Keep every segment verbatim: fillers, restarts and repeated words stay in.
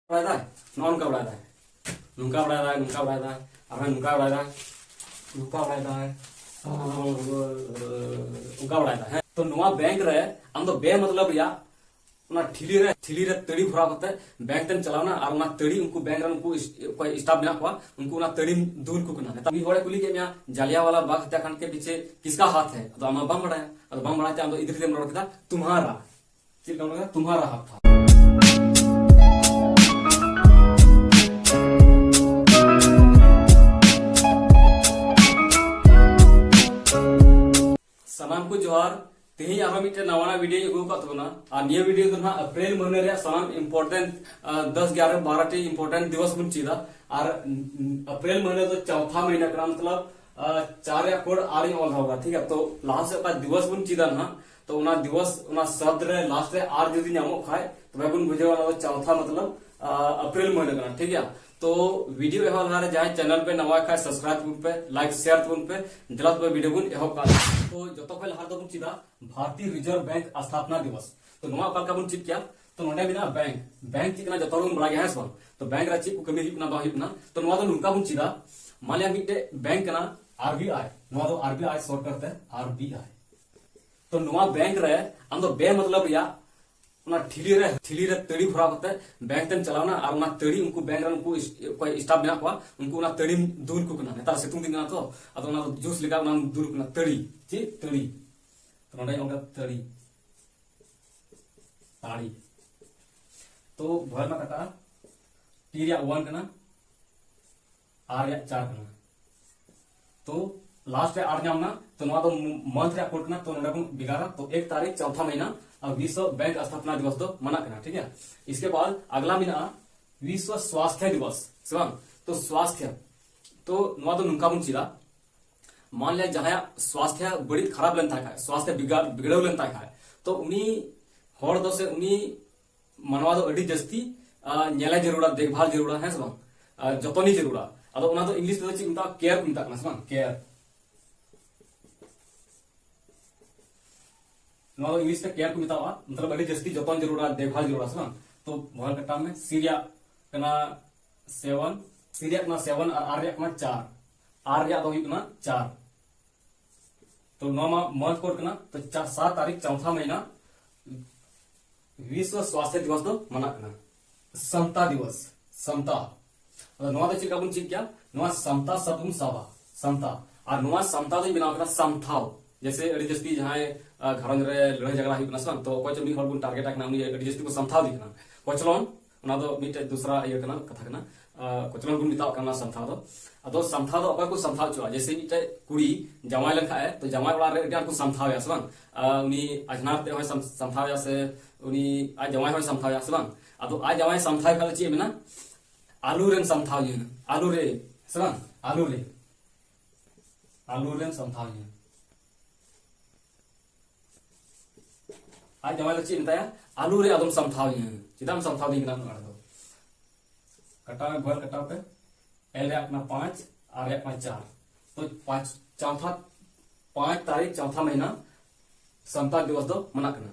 ᱵᱟᱲᱟᱭᱮᱫᱟᱭ, ᱱᱚᱜᱼᱚ ᱱᱚᱝᱠᱟ ᱵᱟᱲᱟᱭᱮᱫᱟᱭ, ᱱᱚᱝᱠᱟ ᱵᱟᱲᱟᱭᱮᱫᱟᱭ, ᱱᱚᱝᱠᱟ ᱵᱟᱲᱟᱭᱮᱫᱟᱭ, ᱟᱨᱦᱚᱸ ᱱᱚᱝᱠᱟ ᱵᱟᱲᱟᱭᱮᱫᱟᱭ, ᱱᱚᱝᱠᱟ ᱵᱟᱲᱟᱭᱮᱫᱟᱭ, ᱱᱚᱝᱠᱟ ᱵᱟᱲᱟᱭᱮᱫᱟᱭ, ᱦᱮᱸ᱾ ᱛᱚ ᱱᱚᱣᱟ ᱵᱮᱝᱠ ᱨᱮ ᱟᱢ ᱫᱚ ᱵᱮ ᱢᱚᱛᱞᱚᱵ ᱨᱮᱭᱟᱜ ᱚᱱᱟ ᱴᱷᱤᱞᱤ ᱨᱮ, ᱴᱷᱤᱞᱤ ᱨᱮ ᱛᱟᱹᱲᱤ ᱵᱷᱚᱨᱟᱣ ᱠᱟᱛᱮ ᱵᱮᱝᱠ ᱛᱮᱢ ᱪᱟᱞᱟᱣᱱᱟ ᱟᱨ ᱚᱱᱟ ᱛᱟᱹᱲᱤ ᱩᱱᱠᱩ ᱵᱮᱝᱠ ᱨᱮᱱ ᱩᱱᱠᱩ ᱤᱥ-, ᱚᱠᱚᱭ ᱥᱴᱟᱯ ᱢᱮᱱᱟᱜ ᱠᱚᱣᱟ, ᱩᱱᱠᱩ ᱚᱱᱟ ᱛᱟᱹᱲᱤᱢ ᱫᱩᱞ ᱠᱚ ᱠᱟᱱᱟ᱾ ᱱᱮᱛᱟᱨ ᱢᱤᱫ ᱦᱚᱲᱮ ᱠᱩᱞᱤ ᱠᱮᱫ ᱢᱮᱭᱟ, "ᱡᱟᱞᱤᱭᱟᱣᱟᱞᱟ ᱵᱟᱜᱽ ᱦᱚᱛᱭᱟᱠᱟᱸᱰ ᱠᱮ ᱯᱤᱪᱷᱮ ᱠᱤᱥᱠᱟ ᱦᱟᱛ ᱦᱮ?" ᱟᱫᱚ ᱟᱢ ᱢᱟ ᱵᱟᱢ ᱵᱟᱲᱟᱭᱟ, ᱟᱫᱚ ᱵᱟᱢ ᱵᱟᱲᱟᱭ ᱛᱮ ᱟᱢ ᱫᱚ ᱤᱫᱤ ᱠᱟᱛᱮᱢ ᱨᱚᱲ ᱠᱮᱫᱟ, "ᱛᱩᱢᱦᱟᱨᱟ᱾" ᱪᱮᱫ ᱞᱮᱠᱟᱢ ᱨᱚᱲ ᱠᱮᱫᱟ? "ᱛᱩᱢᱦᱟᱨᱟ ᱦᱟᱛ ᱛᱷᱟ᱾" ᱥᱟᱱᱟᱢ ᱠᱚ ᱡᱚᱦᱟᱨ᱾ ᱛᱮᱦᱮᱧ ᱟᱨᱦᱚᱸ ᱢᱤᱫᱴᱮᱱ ᱱᱟᱣᱟᱱᱟᱜ ᱵᱷᱤᱰᱤᱭᱳᱧ ᱟᱹᱜᱩ ᱟᱠᱟᱫ ᱛᱟᱵᱚᱱᱟ᱾ ᱟᱨ ᱱᱤᱭᱟᱹ ᱵᱷᱤᱰᱤᱭᱳ ᱫᱚ ᱱᱟᱦᱟᱜ ᱮᱯᱨᱤᱞ ᱢᱟᱹᱦᱱᱟᱹ ᱨᱮᱭᱟᱜ ᱥᱟᱱᱟᱢ ᱤᱢᱯᱚᱨᱴᱮᱱᱴ, ᱟᱸ, ᱫᱚᱥ ᱜᱮᱞ ᱵᱟᱨᱚ ᱴᱤ ᱤᱢᱯᱚᱨᱴᱮᱱᱴ ᱫᱤᱵᱚᱥ ᱵᱚᱱ ᱪᱮᱫᱟ᱾ ᱟᱨ, ᱩᱸ, ᱮᱯᱨᱤᱞ ᱢᱟᱹᱦᱱᱟᱹ ᱫᱚ ᱪᱚᱣᱛᱷᱟ ᱢᱟᱹᱦᱱᱟᱹ ᱠᱟᱱᱟ, ᱢᱚᱛᱞᱚᱵ, ᱟᱸ, ᱪᱟᱨ ᱨᱮᱭᱟᱜ ᱠᱳᱰ ᱟᱨ ᱤᱧ ᱚᱞ ᱫᱚᱦᱚ ᱠᱟᱫᱟ, ᱴᱷᱤᱠ ᱜᱮᱭᱟ? ᱛᱚ ᱞᱟᱦᱟ ᱥᱮᱫ ᱚᱠᱟ ᱫᱤᱵᱚᱥ ᱵᱚᱱ ᱪᱮᱫᱟ ᱱᱟᱦᱟᱜ, ᱛᱚ ᱚᱱᱟ ᱫᱤᱵᱚᱥ, ᱚᱱᱟ ᱥᱚᱵᱫ ᱨᱮ ᱞᱟᱥᱴ ᱨᱮ ᱟᱨ ᱡᱩᱫᱤ ᱧᱟᱢᱚᱜ ᱠᱷᱟᱡ, ᱛᱚᱵᱮ ᱵᱚᱱ ᱵᱩᱡᱷᱟᱹᱣᱟ ᱚᱱᱟ ᱫᱚ ᱪᱚᱣᱛᱷᱟ, ᱢᱚᱛᱞᱚᱵ, ᱟᱸ, ᱮᱯᱨᱤᱞ ᱢᱟᱹᱦᱱᱟᱹ ᱠᱟᱱᱟ, ᱴᱷᱤᱠ ᱜᱮᱭᱟ? ᱛᱚ ᱵᱷᱤᱰᱤᱭᱳ ᱮᱦᱚᱵ ᱞᱟᱦᱟ ᱨᱮ ᱡᱟᱦᱟᱸᱭ ᱪᱮᱱᱮᱞ ᱯᱮ ᱱᱟᱣᱟ ᱠᱷᱟᱡ, ᱥᱟᱵᱥᱠᱨᱟᱭᱤᱵ ᱛᱟᱵᱚᱱ ᱯᱮ, ᱞᱟᱭᱤᱠ ᱥᱮᱭᱟᱨ ᱛᱟᱵᱚᱱ ᱯᱮ᱾ ᱫᱮᱞᱟ ᱛᱚᱵᱮ ᱵᱷᱤᱰᱤᱭᱳ ᱵᱚᱱ ᱮᱦᱚᱵ ᱠᱟᱜ᱾ ᱛᱚ ᱡᱚᱛᱚ ᱠᱷᱚᱡ ᱞᱟᱦᱟ ᱨᱮᱫᱚ ᱵᱚᱱ ᱪᱮᱫᱟ ᱵᱷᱟᱨᱚᱛᱤᱭᱚ ᱨᱤᱡᱟᱨᱵᱷ ᱵᱮᱝᱠ ᱥᱛᱷᱟᱯᱱᱟ ᱫᱤᱵᱚᱥ᱾ ᱛᱚ ᱱᱚᱣᱟ ᱚᱠᱟ ᱞᱮᱠᱟ ᱵᱚᱱ ᱪᱮᱫ ᱠᱮᱭᱟ? ᱛᱚ ᱱᱚᱰᱮ ᱢᱮᱱᱟᱜᱼᱟ ᱵᱮᱝᱠ᱾ ᱵᱮᱝᱠ ᱪᱮᱫ ᱠᱟᱱᱟ ᱡᱚᱛᱚ ᱦᱚᱲ ᱵᱚᱱ ᱵᱟᱲᱟᱭ ᱜᱮᱭᱟ, ᱦᱮᱸ ᱥᱮ ᱵᱟᱝ? ᱛᱚ ᱵᱮᱝᱠ ᱨᱮ ᱪᱮᱫ ᱠᱚ ᱠᱟᱹᱢᱤ ᱦᱩᱭᱩᱜ ᱠᱟᱱᱟ, ᱵᱟᱝ ᱦᱩᱭᱩᱜ ᱠᱟᱱᱟ? ᱛᱚ ᱱᱚᱣᱟ ᱫᱚ ᱱᱚᱝᱠᱟ ᱵᱚᱱ ᱪᱮᱫᱟ, ᱢᱟᱱ ᱞᱤᱭᱟ ᱢᱤᱫᱴᱮᱡ ᱵᱮᱝᱠ ᱠᱟᱱᱟ ᱟᱨ ᱵᱤ ᱟᱭ, ᱱᱚᱣᱟ ᱫᱚ ᱟᱨ ᱵᱤ ᱟᱭ ᱥᱚᱨᱴᱠᱟᱴ ᱛᱮ ᱟᱨ ᱵᱤ ᱟᱭ᱾ ᱛᱚ ᱱᱚᱣᱟ ᱵᱮᱝᱠ ᱨᱮ ᱟᱢ ᱫᱚ ᱵᱮ ᱢᱚᱛᱞᱚᱵ ᱨᱮᱭᱟᱜ ᱚᱱᱟ ᱴᱷᱤᱞᱤ ᱨᱮ, ᱴᱷᱤᱞᱤ ᱨᱮ ᱛᱟᱹᱲᱤ ᱵᱷᱚᱨᱟᱣ ᱠᱟᱛᱮ ᱵᱮᱝᱠ ᱛᱮᱢ ᱪᱟᱞᱟᱣᱱᱟ ᱟᱨ ᱚᱱᱟ ᱛᱟᱹᱲᱤ ᱩᱱᱠᱩ ᱵᱮᱝᱠ ᱨᱮᱱ ᱩᱱᱠᱩ ᱤᱥ-, ᱚᱠᱚᱭ ᱥᱴᱟᱯ ᱢᱮᱱᱟᱜ ᱠᱚᱣᱟ, ᱩᱱᱠᱩ ᱚᱱᱟ ᱛᱟᱹᱲᱤᱢ ᱫᱩᱞ ᱠᱚ ᱠᱟᱱᱟ᱾ ᱱᱮᱛᱟᱨ ᱥᱤᱛᱩᱝ ᱫᱤᱱ ᱠᱟᱱᱟ ᱛᱚ, ᱟᱫᱚ ᱚᱱᱟ ᱫᱚ ᱡᱩᱥ ᱞᱮᱠᱟ ᱚᱱᱟᱢ ᱫᱩᱞ ᱠᱚ ᱠᱟᱱᱟ᱾ ᱛᱟᱹᱲᱤ, ᱪᱮᱫ ᱛᱟᱹᱲᱤ? ᱛᱚ ᱱᱚᱰᱮ ᱚᱱᱠᱟ ᱛᱟᱹᱲᱤ, ᱛᱟᱹᱲᱤ᱾ ᱛᱚ ᱵᱷᱚᱭᱮᱞ ᱢᱟ ᱠᱟᱴᱟᱜᱼᱟ, ᱴᱤ ᱨᱮᱭᱟᱜ ᱚᱣᱟᱱ ᱠᱟᱱᱟ, ᱟᱨ ᱨᱮᱭᱟᱜ ᱪᱟᱨ ᱠᱟᱱᱟ᱾ ᱛᱚ ᱞᱟᱥᱴ ᱨᱮ ᱟᱨ ᱧᱟᱢ ᱮᱱᱟ, ᱛᱚ ᱱᱚᱣᱟ ᱫᱚ ᱢᱚᱱᱛᱷ ᱨᱮᱭᱟᱜ ᱠᱳᱰ ᱠᱟᱱᱟ, ᱛᱚ ᱱᱚᱰᱮ ᱵᱚᱱ ᱵᱷᱮᱜᱟᱨᱟ᱾ ᱛᱚ ᱮᱠ ᱛᱟᱨᱤᱠᱷ ᱪᱚᱣᱛᱷᱟ ᱢᱟᱦᱤᱱᱟ ᱟᱨ ᱵᱤᱥᱣ ᱵᱮᱝᱠ ᱥᱛᱷᱟᱯᱱᱟ ᱫᱤᱵᱚᱥ ᱫᱚ ᱢᱟᱱᱟᱜ ᱠᱟᱱᱟ, ᱴᱷᱤᱠ ᱜᱮᱭᱟ᱾ ᱤᱥᱠᱮ ᱵᱟᱫ ᱟᱜᱞᱟ ᱢᱮᱱᱟᱜᱼᱟ ᱵᱤᱥᱣ ᱥᱣᱟᱥᱛᱷᱭᱚ ᱫᱤᱵᱚᱥ, ᱥᱮ ᱵᱟᱝ? ᱛᱚ ᱥᱣᱟᱥᱛᱷᱭᱚ, ᱛᱚ ᱱᱚᱣᱟ ᱫᱚ ᱱᱚᱝᱠᱟ ᱵᱚᱱ ᱪᱮᱫᱟ, ᱢᱟᱱ ᱞᱤᱭᱟ ᱡᱟᱦᱟᱸᱭᱟᱜ ᱥᱣᱟᱥᱛᱷᱭᱚ ᱵᱟᱹᱲᱤᱡ ᱠᱷᱟᱨᱟᱯ ᱞᱮᱱ ᱛᱟᱭ ᱠᱷᱟᱡ, ᱥᱣᱟᱥᱛᱷᱭᱚ ᱵᱤᱜᱟ-, ᱵᱤᱜᱽᱲᱟᱹᱣ ᱞᱮᱱ ᱛᱟᱭ ᱠᱷᱟᱡ, ᱛᱚ ᱩᱱᱤ ᱦᱚᱲ ᱫᱚ ᱥᱮ ᱩᱱᱤ ᱢᱟᱱᱣᱟ ᱫᱚ ᱟᱹᱰᱤ ᱡᱟᱹᱥᱛᱤ, ᱟ, ᱧᱮᱞᱮ ᱡᱟᱹᱨᱩᱲᱟ, ᱫᱮᱠᱷᱵᱷᱟᱞ ᱡᱟᱹᱨᱩᱲᱟ, ᱦᱮᱸ ᱥᱮ ᱵᱟᱝ? ᱟ, ᱡᱚᱛᱚᱱᱤ ᱡᱟᱹᱨᱩᱲᱟ᱾ ᱟᱫᱚ ᱚᱱᱟ ᱫᱚ ᱤᱝᱞᱤᱥ ᱛᱮᱫᱚ ᱪᱮᱫ ᱠᱚ ᱢᱮᱛᱟᱜᱼᱟ? ᱠᱮᱭᱟᱨ ᱠᱚ ᱢᱮᱛᱟᱜ ᱠᱟᱱᱟ, ᱥᱮ ᱵᱟᱝ? ᱠᱮᱭᱟᱨ᱾ ᱱᱚᱣᱟ ᱫᱚ ᱤᱝᱞᱤᱥ ᱛᱮ ᱠᱮᱭᱟᱨ ᱠᱚ ᱢᱮᱛᱟᱜᱼᱟ, ᱢᱚᱛᱞᱚᱵ ᱟᱹᱰᱤ ᱡᱟᱹᱥᱛᱤ ᱡᱚᱛᱚᱱ ᱡᱟᱹᱨᱩᱲᱟ, ᱫᱮᱠᱷᱵᱷᱟᱞ ᱡᱟᱹᱨᱩᱲᱟ, ᱥᱮ ᱵᱟᱝ? ᱛᱚ ᱵᱷᱚᱭᱮᱞ ᱠᱟᱴᱟᱣ ᱢᱮ, ᱥᱤ ᱨᱮᱭᱟᱜ ᱠᱟᱱᱟ ᱥᱮᱵᱷᱮᱱ, ᱥᱤ ᱨᱮᱭᱟᱜ ᱠᱟᱱᱟ ᱥᱮᱵᱷᱮᱱ ᱟᱨ ᱟᱨ ᱨᱮᱭᱟᱜ ᱠᱟᱱᱟ ᱪᱟᱨ᱾ ᱟᱨ ᱨᱮᱭᱟᱜ ᱫᱚ ᱦᱩᱭᱩᱜ ᱠᱟᱱᱟ ᱪᱟᱨ᱾ ᱛᱚ ᱱᱚᱣᱟ ᱢᱟ ᱢᱚᱱᱛᱷ ᱠᱳᱰ ᱠᱟᱱᱟ᱾ ᱛᱚ ᱪᱟ-, ᱥᱟᱛ ᱛᱟᱹᱨᱤᱠᱷ ᱪᱳᱣᱛᱷᱟ ᱢᱟᱹᱦᱤᱱᱟ ᱵᱤᱥᱣᱚ ᱥᱣᱟᱥᱛᱷᱭᱚ ᱫᱤᱵᱚᱥ ᱫᱚ ᱢᱟᱱᱟᱜ ᱠᱟᱱᱟ, ᱥᱟᱢᱛᱟ ᱫᱤᱵᱚᱥ, ᱥᱟᱢᱛᱟ᱾ ᱟᱫᱚ ᱱᱚᱣᱟ ᱫᱚ ᱪᱮᱫ ᱞᱮᱠᱟ ᱵᱚᱱ ᱪᱮᱫ ᱠᱮᱭᱟ? ᱱᱚᱣᱟ ᱥᱟᱢᱛᱟ ᱥᱟᱵ ᱵᱚᱱ ᱥᱟᱵᱟ, ᱥᱟᱢᱛᱟ᱾ ᱟᱨ ᱱᱚᱣᱟ ᱥᱟᱢᱛᱟ ᱫᱚᱧ ᱵᱮᱱᱟᱣ ᱠᱮᱫᱟ ᱥᱟᱢᱛᱷᱟᱣ᱾ ᱡᱮᱭᱥᱮ ᱟᱹᱰᱤ ᱡᱟᱹᱥᱛᱤ ᱡᱟᱦᱟᱸᱭ, ᱟ, ᱜᱷᱟᱨᱚᱸᱡᱽ ᱨᱮ ᱞᱟᱹᱲᱦᱟᱹᱭ ᱡᱷᱟᱜᱽᱲᱟ ᱦᱩᱭᱩᱜ ᱠᱟᱱᱟ ᱥᱮ ᱵᱟᱝ, ᱛᱚ ᱚᱠᱚᱭ ᱪᱚ ᱢᱤᱫ ᱦᱚᱲ ᱵᱚᱱ ᱴᱟᱨᱜᱮᱴ ᱟᱠᱟᱱᱟ, ᱩᱱᱤ ᱟᱹᱰᱤ ᱡᱟᱹᱥᱛᱤ ᱵᱚᱱ ᱥᱟᱢᱛᱷᱟᱣ ᱮᱫᱮ ᱠᱟᱱᱟ᱾ ᱠᱚᱪᱞᱚᱱ, ᱚᱱᱟ ᱫᱚ ᱢᱤᱫᱴᱮᱡ ᱫᱩᱥᱨᱟ ᱤᱭᱟᱹ ᱠᱟᱱᱟ, ᱠᱟᱛᱷᱟ ᱠᱟᱱᱟ᱾ ᱟ, ᱠᱚᱪᱞᱚᱱ ᱵᱚᱱ ᱢᱮᱛᱟᱣᱟᱜ ᱠᱟᱱᱟ ᱥᱟᱢᱛᱷᱟᱣ ᱫᱚ᱾ ᱟᱫᱚ ᱥᱟᱢᱛᱷᱟᱣ ᱫᱚ ᱚᱠᱚᱭ ᱠᱚ ᱥᱟᱢᱛᱷᱟᱣ ᱦᱚᱪᱚᱣᱟᱜᱼᱟ? ᱡᱮᱭᱥᱮ ᱢᱤᱫᱴᱮᱡ ᱠᱩᱲᱤ ᱡᱟᱶᱟᱭ ᱞᱮᱱᱠᱷᱟᱡ ᱮ, ᱛᱚ ᱡᱟᱶᱟᱭ ᱚᱲᱟᱜ ᱨᱮ ᱟᱹᱰᱤ ᱟᱸᱴ ᱠᱚ ᱥᱟᱢᱛᱷᱟᱣ ᱮᱭᱟ ᱥᱮ ᱵᱟᱝ? ᱟ, ᱩᱱᱤ ᱟᱡᱷᱱᱟᱨ ᱛᱮ ᱦᱚᱸᱭ ᱥᱟᱢ-, ᱥᱟᱢᱛᱷᱟᱣ ᱮᱭᱟ ᱥᱮ ᱩᱱᱤ ᱟᱡ ᱡᱟᱶᱟᱭ ᱦᱚᱸᱭ ᱥᱟᱢᱛᱷᱟᱣ ᱮᱭᱟ ᱥᱮ ᱵᱟᱝ? ᱟᱫᱚ ᱟᱡ ᱡᱟᱶᱟᱭ ᱥᱟᱢᱛᱷᱟᱣ ᱠᱷᱟᱡ ᱫᱚ ᱪᱮᱫ ᱮ ᱢᱮᱱᱟ? ᱟᱞᱩ ᱨᱮᱱ ᱥᱟᱢᱛᱷᱟᱣ ᱤᱧ, ᱟᱞᱩ ᱨᱮ, ᱥᱮ ᱵᱟᱝ? ᱟᱞᱩ ᱨᱮ, ᱟᱞᱩ ᱨᱮᱱ ᱥᱟᱢᱛᱷᱟᱣ ᱤᱧ᱾ ᱟᱡ ᱡᱟᱶᱟᱭ ᱫᱚ ᱪᱮᱫ ᱮ ᱢᱮᱛᱟᱭᱟ? ᱟᱞᱩ ᱨᱮ ᱟᱫᱚᱢ ᱥᱟᱢᱛᱷᱟᱣ ᱤᱧ, ᱪᱮᱫᱟᱜ ᱮᱢ ᱥᱟᱢᱛᱷᱟᱣ ᱫᱤᱧ ᱠᱟᱱᱟ ᱩᱱᱟᱹᱜ ᱟᱸᱴ ᱫᱚ? ᱠᱟᱴᱟᱣ ᱢᱮ, ᱵᱷᱚᱭᱮᱞ ᱠᱟᱴᱟᱣ ᱯᱮ᱾ ᱮᱞ ᱨᱮᱭᱟᱜ ᱠᱟᱱᱟ ᱯᱟᱸᱪ, ᱟᱨ ᱨᱮᱭᱟᱜ ᱠᱟᱱᱟ ᱪᱟᱨ᱾ ᱛᱚ ᱯᱟᱸᱪ, ᱪᱳᱣᱛᱷᱟ, ᱯᱟᱸᱪ ᱛᱟᱹᱨᱤᱠᱷ ᱪᱳᱣᱛᱷᱟ ᱢᱟᱹᱦᱤᱱᱟ ᱥᱟᱱᱛᱟᱲ ᱫᱤᱵᱚᱥ ᱫᱚ ᱢᱟᱱᱟᱜ ᱠᱟᱱᱟ᱾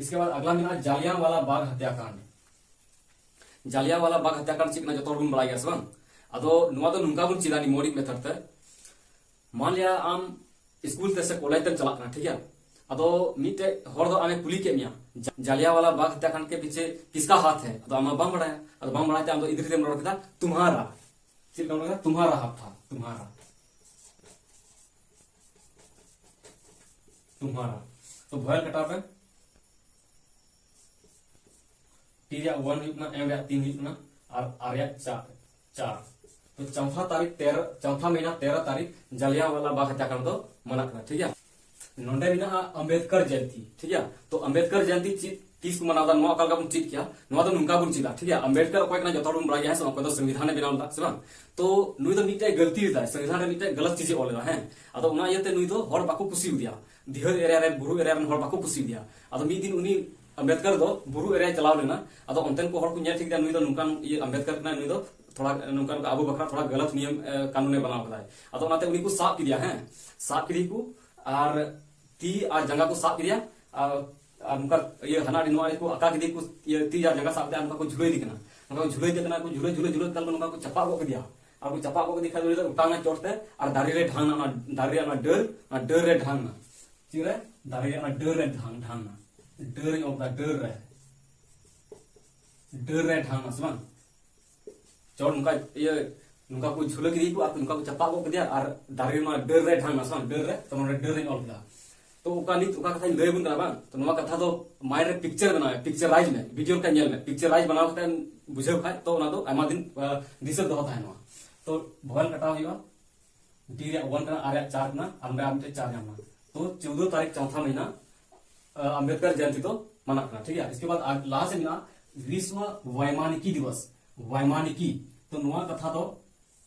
ᱤᱥᱠᱮ ᱵᱟᱫ ᱟᱜᱞᱟ ᱢᱮᱱᱟᱜᱼᱟ ᱡᱟᱞᱤᱭᱟᱱᱣᱟᱞᱟ ᱵᱟᱜᱽ ᱦᱚᱛᱭᱟᱠᱟᱸᱰ᱾ ᱡᱟᱞᱤᱭᱟᱱᱣᱟᱞᱟ ᱵᱟᱜᱽ ᱦᱚᱛᱭᱟᱠᱟᱸᱰ ᱪᱮᱫ ᱠᱟᱱᱟ ᱡᱚᱛᱚ ᱦᱚᱲ ᱵᱚᱱ ᱵᱟᱲᱟᱭ ᱜᱮᱭᱟ ᱥᱮ ᱵᱟᱝ? ᱟᱫᱚ ᱱᱚᱣᱟ ᱫᱚ ᱱᱚᱝᱠᱟ ᱵᱚᱱ ᱪᱮᱫᱟ ᱱᱤᱢᱳᱱᱤᱠ ᱢᱮᱛᱷᱚᱰ ᱛᱮ᱾ मान लिया ᱟᱢ ᱥᱠᱩᱞ ᱛᱮ ᱥᱮ ᱠᱚᱞᱮᱡᱽ ᱛᱮᱢ ᱪᱟᱞᱟᱜ ᱠᱟᱱᱟ, ᱴᱷᱤᱠ ᱜᱮᱭᱟ? ᱟᱫᱚ ᱢᱤᱫᱴᱮᱡ ᱦᱚᱲ ᱫᱚ ᱟᱢᱮ ᱠᱩᱞᱤ ᱠᱮᱫ ᱢᱮᱭᱟ, "ᱡᱟ-, ᱡᱟᱞᱤᱭᱟᱱᱣᱟᱞᱟ ᱵᱟᱜᱽ ᱦᱚᱛᱭᱟᱠᱟᱸᱰ ᱠᱮ ᱯᱤᱪᱷᱮ ᱠᱤᱥᱠᱟ ᱦᱟᱛ ᱦᱮ?" ᱟᱫᱚ ᱟᱢ ᱢᱟ ᱵᱟᱢ ᱵᱟᱲᱟᱭᱟ᱾ ᱟᱫᱚ ᱵᱟᱢ ᱵᱟᱲᱟᱭ ᱛᱮ ᱟᱢ ᱫᱚ ᱤᱝᱨᱮᱡᱤ ᱛᱮᱢ ᱨᱚᱲ ᱠᱮᱫᱟ, "ᱛᱩᱢᱦᱟᱨᱟ᱾" ᱪᱮᱫ ᱞᱮᱠᱟᱢ ᱨᱚᱲ ᱠᱮᱫᱟ? "ᱛᱩᱢᱦᱟᱨᱟ ᱦᱟᱛ ᱛᱷᱟ, ᱛᱩᱢᱦᱟᱨᱟ, ᱛᱩᱢᱦᱟᱨᱟ᱾" ᱛᱚ ᱵᱷᱚᱭᱮᱞ ᱠᱟᱴᱟᱣ ᱯᱮ᱾ ᱴᱤ ᱨᱮᱭᱟᱜ ᱚᱣᱟᱱ ᱦᱩᱭᱩᱜ ᱠᱟᱱᱟ, ᱮᱢ ᱨᱮᱭᱟᱜ ᱛᱤᱱ ᱦᱩᱭᱩᱜ ᱠᱟᱱᱟ, ᱟᱨ ᱟᱨ ᱨᱮᱭᱟᱜ ᱪᱟᱨ, ᱪᱟᱨ᱾ ᱛᱚ ᱪᱳᱣᱛᱷᱟ ᱛᱟᱹᱨᱤᱠᱷ ᱛᱮᱨᱚ, ᱪᱳᱣᱛᱷᱟ ᱢᱟᱹᱦᱤᱱᱟ ᱛᱮᱨᱚ ᱛᱟᱹᱨᱤᱠᱷ ᱡᱟᱞᱤᱭᱟᱱᱣᱟᱞᱟ ᱵᱟᱜᱽ ᱦᱚᱛᱭᱟᱠᱟᱸᱰ ᱫᱚ ᱢᱟᱱᱟᱜ ᱠᱟᱱᱟ, ᱴᱷᱤᱠ ᱜᱮᱭᱟ? ᱱᱚᱰᱮ ᱢᱮᱱᱟᱜᱼᱟ ᱟᱢᱵᱮᱫᱠᱟᱨ ᱡᱚᱭᱚᱱᱛᱤ, ᱴᱷᱤᱠ ᱜᱮᱭᱟ? ᱛᱚ ᱟᱢᱵᱮᱫᱠᱟᱨ ᱡᱚᱭᱚᱱᱛᱤ ᱪᱮᱫ, ᱛᱤᱥ ᱠᱚ ᱢᱟᱱᱟᱣ ᱮᱫᱟ, ᱱᱚᱣᱟ ᱚᱠᱟ ᱞᱮᱠᱟ ᱵᱚᱱ ᱪᱮᱫ ᱠᱮᱭᱟ? ᱱᱚᱣᱟ ᱫᱚ ᱱᱚᱝᱠᱟ ᱵᱚᱱ ᱪᱮᱫᱟ, ᱴᱷᱤᱠ ᱜᱮᱭᱟ? ᱟᱢᱵᱮᱫᱠᱟᱨ ᱚᱠᱚᱭ ᱠᱟᱱᱟ ᱡᱚᱛᱚ ᱦᱚᱲ ᱵᱚᱱ ᱵᱟᱲᱟᱭ ᱜᱮᱭᱟ, ᱦᱮᱸ ᱥᱮ ᱵᱟᱝ? ᱚᱠᱚᱭ ᱫᱚ ᱥᱚᱝᱵᱤᱫᱷᱟᱱᱮ ᱵᱮᱱᱟᱣ ᱞᱮᱫᱟ, ᱥᱮ ᱵᱟᱝ? ᱛᱚ ᱱᱩᱭ ᱫᱚ ᱢᱤᱫᱴᱮᱡ ᱜᱟᱹᱞᱛᱤ ᱞᱮᱫᱟᱭ, ᱥᱚᱝᱵᱤᱫᱷᱟᱱ ᱨᱮ ᱢᱤᱫᱴᱮᱡ ᱜᱟᱞᱟᱛ ᱪᱤᱡᱮ ᱚᱞ ᱞᱮᱫᱟ, ᱦᱮᱸ? ᱟᱫᱚ ᱚᱱᱟ ᱤᱭᱟᱹᱛᱮ ᱱᱩᱭ ᱫᱚ ᱦᱚᱲ ᱵᱟᱠᱚ ᱠᱩᱥᱤ ᱟᱫᱮᱭᱟ, ᱰᱤᱦᱟᱹᱛ ᱮᱨᱤᱭᱟ ᱨᱮ, ᱵᱩᱨᱩ ᱮᱨᱤᱭᱟ ᱨᱮᱱ ᱦᱚᱲ ᱵᱟᱠᱚ ᱠᱩᱥᱤ ᱟᱫᱮᱭᱟ᱾ ᱟᱫᱚ ᱢᱤᱫ ᱫᱤᱱ ᱩᱱᱤ ᱟᱢᱵᱮᱫᱠᱟᱨ ᱫᱚ ᱵᱩᱨᱩ ᱮᱨᱤᱭᱟᱭ ᱪᱟᱞᱟᱣ ᱞᱮᱱᱟ᱾ ᱟᱫᱚ ᱚᱱᱛᱮᱱ ᱠᱚ ᱦᱚᱲ ᱠᱚ ᱧᱮᱞ ᱴᱷᱤᱠ ᱠᱮᱫᱟ, ᱱᱩᱭ ᱫᱚ ᱱᱚᱝᱠᱟᱱ ᱤᱭᱟᱹ ᱟᱢᱵᱮᱫᱠᱟᱨ ᱠᱟᱱᱟᱭ, ᱱᱩᱭ ᱫᱚ ᱛᱷᱚᱲᱟ ᱱᱚᱝᱠᱟᱱ ᱟᱵᱚ ᱵᱟᱠᱷᱨᱟ ᱛᱷᱚᱲᱟ ᱜᱟᱞᱟᱛ ᱱᱤᱭᱚᱢ, ᱮ, ᱠᱟᱹᱱᱩᱱᱮ ᱵᱮᱱᱟᱣ ᱠᱟᱫᱟᱭ᱾ ᱟᱫᱚ ᱚᱱᱟᱛᱮ ᱩᱱᱤ ᱠᱚ ᱥᱟᱵ ᱠᱮᱫᱮᱭᱟ, ᱦᱮᱸ, ᱥᱟᱵ ᱠᱮᱫᱮ ᱠᱚ ᱟᱨ ᱛᱤ ᱟᱨ ᱡᱟᱸᱜᱟ ᱠᱚ ᱥᱟᱵ ᱠᱮᱫᱮᱭᱟ ᱟᱨ, ᱟᱨ ᱱᱚᱝᱠᱟ ᱤᱭᱟᱹ ᱦᱟᱱᱟ ᱟᱹᱰᱤ ᱱᱚᱣᱟ ᱟᱹᱰᱤ ᱠᱚ ᱟᱠᱟ ᱠᱮᱫᱮ ᱠᱚ, ᱤᱭᱟᱹ ᱛᱤ ᱟᱨ ᱡᱟᱸᱜᱟ ᱥᱟᱵ ᱠᱮᱫᱮᱭᱟ, ᱱᱚᱝᱠᱟ ᱠᱚ ᱡᱷᱩᱞᱟᱹᱭ ᱮᱫᱮ ᱠᱟᱱᱟ᱾ ᱱᱚᱣᱟ ᱡᱷᱩᱞᱟᱹᱭ ᱛᱮ ᱠᱟᱱᱟ ᱠᱚ, ᱡᱷᱩᱞᱟᱹᱭ ᱡᱷᱩᱞᱟᱹᱭ ᱡᱷᱩᱞᱟᱹᱭ ᱛᱟᱞ ᱱᱚᱝᱠᱟ ᱠᱚ ᱪᱟᱯᱟᱜ ᱜᱚᱫ ᱠᱮᱫᱮᱭᱟ᱾ ᱟᱨ ᱠᱚ ᱪᱟᱯᱟᱜ ᱜᱚᱫ ᱠᱮᱫᱮ ᱠᱷᱟᱱ ᱩᱱᱤ ᱫᱚ ᱚᱴᱟᱝ ᱮᱱᱟ ᱪᱚᱴ ᱛᱮ, ᱟᱨ ᱫᱟᱨᱮ ᱨᱮ ᱰᱷᱟᱝ ᱮᱱᱟ, ᱚᱱᱟ ᱫᱟᱨᱮ ᱨᱮᱭᱟᱜ ᱚᱱᱟ ᱰᱟᱹᱨ, ᱚᱱᱟ ᱰᱟᱹᱨ ᱨᱮ ᱰᱷᱟᱝ ᱮᱱᱟ᱾ ᱪᱮᱫ ᱨᱮ? ᱫᱟᱨᱮ ᱨᱮᱭᱟᱜ ᱚᱱᱟ ᱰᱟᱹᱨ ᱨᱮ ᱰᱷᱟᱝ, ᱰᱷᱟᱝ ᱮᱱᱟ᱾ ᱰᱟᱹᱨ ᱤᱧ ᱚᱞ ᱠᱮᱫᱟ, ᱰᱟᱹᱨ ᱨᱮ, ᱰᱟᱹᱨ ᱨᱮ ᱰᱷᱟᱝ ᱮᱱᱟ ᱥᱮ ᱵᱟᱝ? ᱪᱚᱴ ᱱᱚᱝᱠᱟ ᱤᱭᱟᱹ, ᱱᱚᱝᱠᱟ ᱠᱚ ᱡᱷᱩᱞᱟᱹ ᱠᱮᱫᱮᱭᱟ ᱠᱚ ᱟᱨ ᱱᱚᱝᱠᱟ ᱠᱚ ᱪᱟᱯᱟᱜ ᱜᱚᱫ ᱠᱮᱫᱮᱭᱟ ᱟᱨ ᱫᱟᱨᱮ ᱨᱮ ᱱᱚᱣᱟ ᱰᱟᱹᱨ ᱨᱮ ᱰᱷᱟᱝ ᱮᱱᱟ ᱥᱮ ᱵᱟᱝ? ᱰᱟᱹᱨ ᱨᱮ, ᱛᱚ ᱱᱚᱰᱮ ᱰᱟᱹᱨ ᱨᱮᱧ ᱚᱞ ᱠᱮᱫᱟ᱾ ᱛᱚ ᱚᱠᱟ ᱱᱤᱛ ᱚᱠᱟ ᱠᱟᱛᱷᱟᱧ ᱞᱟᱹᱭ ᱟᱵᱚᱱ ᱠᱟᱱᱟ ᱵᱟᱝ, ᱛᱚ ᱱᱚᱣᱟ ᱠᱟᱛᱷᱟ ᱫᱚ mind ᱨᱮ picture ᱵᱮᱱᱟᱣ ᱢᱮ, picturize ᱢᱮ, video ᱞᱮᱠᱟ ᱧᱮᱞ ᱢᱮ, picturize ᱵᱮᱱᱟᱣ ᱠᱟᱛᱮ ᱵᱩᱡᱷᱟᱹᱣ ᱠᱷᱟᱡ ᱛᱚ ᱚᱱᱟ ᱫᱚ ᱟᱭᱢᱟ ᱫᱤᱱ, ᱟᱸ, ᱫᱤᱥᱟᱹ ᱫᱚᱦᱚ ᱛᱟᱦᱮᱱᱟ᱾ ᱛᱚ vowel ᱠᱟᱴᱟᱣ ᱦᱩᱭᱩᱜᱼᱟ, D ᱨᱮᱭᱟᱜ one ᱠᱟᱱᱟ, R ᱨᱮᱭᱟᱜ ᱪᱟᱨ ᱠᱟᱱᱟ, ᱟᱨ ᱱᱚᱰᱮ ᱟᱨ ᱢᱤᱫᱴᱮᱡ ᱪᱟᱨ ᱧᱟᱢ ᱮᱱᱟ᱾ ᱛᱚ ᱪᱳᱫᱚ ᱛᱟᱹᱨᱤᱠᱷ ᱪᱳᱣᱛᱷᱟ ᱢᱟᱹᱦᱤᱱᱟ, ᱟᱸ, ᱟᱢᱵᱮᱫᱠᱟᱨ ᱡᱚᱭᱚᱱᱛᱤ ᱫᱚ ᱢᱟᱱᱟᱜ ᱠᱟᱱᱟ, ᱴᱷᱤᱠ ᱜᱮᱭᱟ᱾ ᱤᱥᱠᱮ ᱵᱟᱫ ᱟᱨ ᱞᱟᱦᱟ ᱥᱮᱫ ᱢᱮᱱᱟᱜᱼᱟ ᱵᱤᱥᱣ ᱵᱟᱭᱢᱟᱱᱤᱠᱤ ᱫᱤᱵᱚᱥ, ᱵᱟᱭᱢᱟᱱᱤᱠᱤ᱾ ᱛᱚ ᱱᱚᱣᱟ ᱠᱟᱛᱷᱟ ᱫᱚ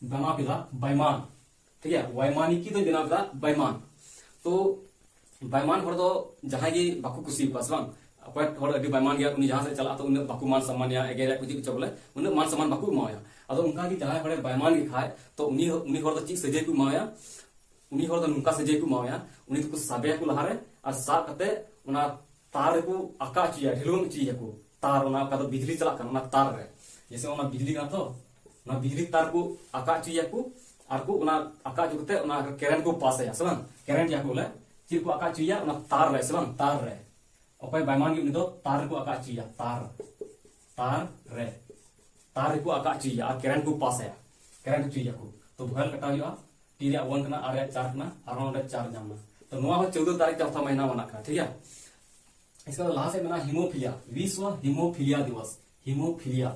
ᱵᱮᱱᱟᱣ ᱠᱮᱫᱟ ᱵᱟᱭᱢᱟᱱ, ᱴᱷᱤᱠ ᱜᱮᱭᱟ, ᱵᱟᱭᱢᱟᱱᱤᱠᱤ ᱫᱚ ᱵᱮᱱᱟᱣ ᱠᱮᱫᱟ ᱵᱟᱭᱢᱟᱱ᱾ ᱛᱚ ᱵᱟᱭᱢᱟᱱ ᱦᱚᱲ ᱫᱚ ᱡᱟᱦᱟᱸᱭ ᱜᱮ ᱵᱟᱠᱚ ᱠᱩᱥᱤᱭᱟᱠᱚᱣᱟ ᱥᱮ ᱵᱟᱝ? ᱚᱠᱚᱭ ᱦᱚᱲ ᱟᱹᱰᱤ ᱵᱟᱭᱢᱟᱱ ᱜᱮᱭᱟ, ᱩᱱᱤ ᱡᱟᱦᱟᱸ ᱥᱮᱫ ᱪᱟᱞᱟᱜᱼᱟ ᱛᱚ ᱩᱱᱟᱹᱜ ᱵᱟᱠᱚ ᱢᱟᱱ ᱥᱚᱱᱢᱟᱱᱮᱭᱟ, ᱮᱜᱮᱨᱮᱭᱟ ᱠᱚ, ᱪᱮᱫ ᱠᱚᱪᱚ ᱵᱚᱞᱮ, ᱩᱱᱟᱹᱜ ᱢᱟᱱ ᱥᱚᱱᱢᱟᱱ ᱵᱟᱠᱚ ᱮᱢᱟᱣᱟᱭᱟ᱾ ᱟᱫᱚ ᱚᱱᱠᱟ ᱜᱮ ᱡᱟᱦᱟᱸᱭ ᱦᱚᱲᱮ ᱵᱟᱭᱢᱟᱱ ᱜᱮ ᱠᱷᱟᱡ ᱛᱚ ᱩᱱᱤ, ᱩᱱᱤ ᱦᱚᱲ ᱫᱚ ᱪᱮᱫ ᱥᱟᱹᱡᱟᱹᱭ ᱠᱚ ᱮᱢᱟᱣᱟᱭᱟ? ᱩᱱᱤ ᱦᱚᱲ ᱫᱚ ᱱᱚᱝᱠᱟ ᱥᱟᱹᱡᱟᱹᱭ ᱠᱚ ᱮᱢᱟᱣᱟᱭᱟ, ᱩᱱᱤ ᱫᱚᱠᱚ ᱥᱟᱵᱮᱭᱟᱠᱚ ᱞᱟᱦᱟᱨᱮ ᱟᱨ ᱥᱟᱵ ᱠᱟᱛᱮ ᱚᱱᱟ ᱛᱟᱨ ᱨᱮᱠᱚ ᱟᱠᱟ ᱦᱚᱪᱚᱭᱟ, ᱰᱷᱤᱞᱣᱟᱹᱝ ᱦᱚᱪᱚᱭᱟᱠᱚ ᱛᱟᱨ, ᱚᱱᱟ ᱚᱠᱟ ᱫᱚ ᱵᱤᱡᱽᱞᱤ ᱪᱟᱞᱟᱜ ᱠᱟᱱᱟ ᱚᱱᱟ ᱛᱟᱨ ᱨᱮ᱾ ᱡᱮᱭᱥᱮ ᱚᱱᱟ ᱵᱤᱡᱽᱞᱤ ᱠᱟᱱᱟ ᱛᱚ, ᱚᱱᱟ ᱵᱤᱡᱽᱞᱤ ᱛᱟᱨ ᱠᱚ ᱟᱠᱟ ᱦᱚᱪᱚᱭᱟᱠᱚ ᱟᱨ ᱠᱚ ᱚᱱᱟ ᱟᱠᱟ ᱦᱚᱪᱚ ᱠᱟᱛᱮ ᱚᱱᱟ ᱠᱟᱨᱮᱱᱴ ᱠᱚ ᱯᱟᱥ ᱟᱭᱟ ᱥᱮ ᱵᱟᱝ? ᱠᱟᱨᱮᱱᱴ ᱭᱟᱠᱚ ᱵᱚᱞᱮ, ᱪᱮᱫ ᱠᱚ ᱟᱠᱟ ᱦᱚᱪᱚᱭᱟ? ᱚᱱᱟ ᱛᱟᱨ ᱨᱮ ᱥᱮ ᱵᱟᱝ? ᱛᱟᱨ ᱨᱮ᱾ ᱚᱠᱚᱭ ᱵᱟᱭᱢᱟᱱ ᱜᱮ ᱩᱱᱤ ᱫᱚ ᱛᱟᱨ ᱨᱮᱠᱚ ᱟᱠᱟ ᱦᱚᱪᱚᱭᱟ, ᱛᱟᱨ, ᱛᱟᱨ ᱨᱮ, ᱛᱟᱨ ᱨᱮᱠᱚ ᱟᱠᱟ ᱦᱚᱪᱚᱭᱟ ᱟᱨ ᱠᱟᱨᱮᱱᱴ ᱠᱚ ᱯᱟᱥ ᱟᱭᱟ, ᱠᱟᱨᱮᱱᱴ ᱦᱚᱪᱚᱭᱟᱠᱚ᱾ ᱛᱚ vowel ᱠᱟᱴᱟᱣ ᱦᱩᱭᱩᱜᱼᱟ, T ᱨᱮᱭᱟᱜ one ᱠᱟᱱᱟ, R ᱨᱮᱭᱟᱜ ᱪᱟᱨ ᱠᱟᱱᱟ, ᱟᱨᱦᱚᱸ ᱚᱸᱰᱮ ᱪᱟᱨ ᱧᱟᱢ ᱮᱱᱟ᱾ ᱛᱚ ᱱᱚᱣᱟ ᱦᱚᱸ ᱪᱳᱫᱚ ᱛᱟᱹᱨᱤᱠᱷ ᱪᱳᱣᱛᱷᱟ ᱢᱟᱹᱦᱤᱱᱟ ᱢᱟᱱᱟᱜ ᱠᱟᱱᱟ, ᱴᱷᱤᱠ ᱜᱮᱭᱟ᱾ ᱤᱥᱠᱮ ᱵᱟᱫ ᱞᱟᱦᱟ ᱥᱮᱫ ᱢᱮᱱᱟᱜᱼᱟ ᱦᱤᱢᱳᱯᱷᱤᱞᱤᱭᱟ, ᱵᱤᱥᱣ ᱦᱤᱢᱳᱯᱷᱤᱞᱤᱭᱟ ᱫᱤᱵᱚᱥ, ᱦᱤᱢᱳᱯᱷᱤᱞᱤᱭᱟ᱾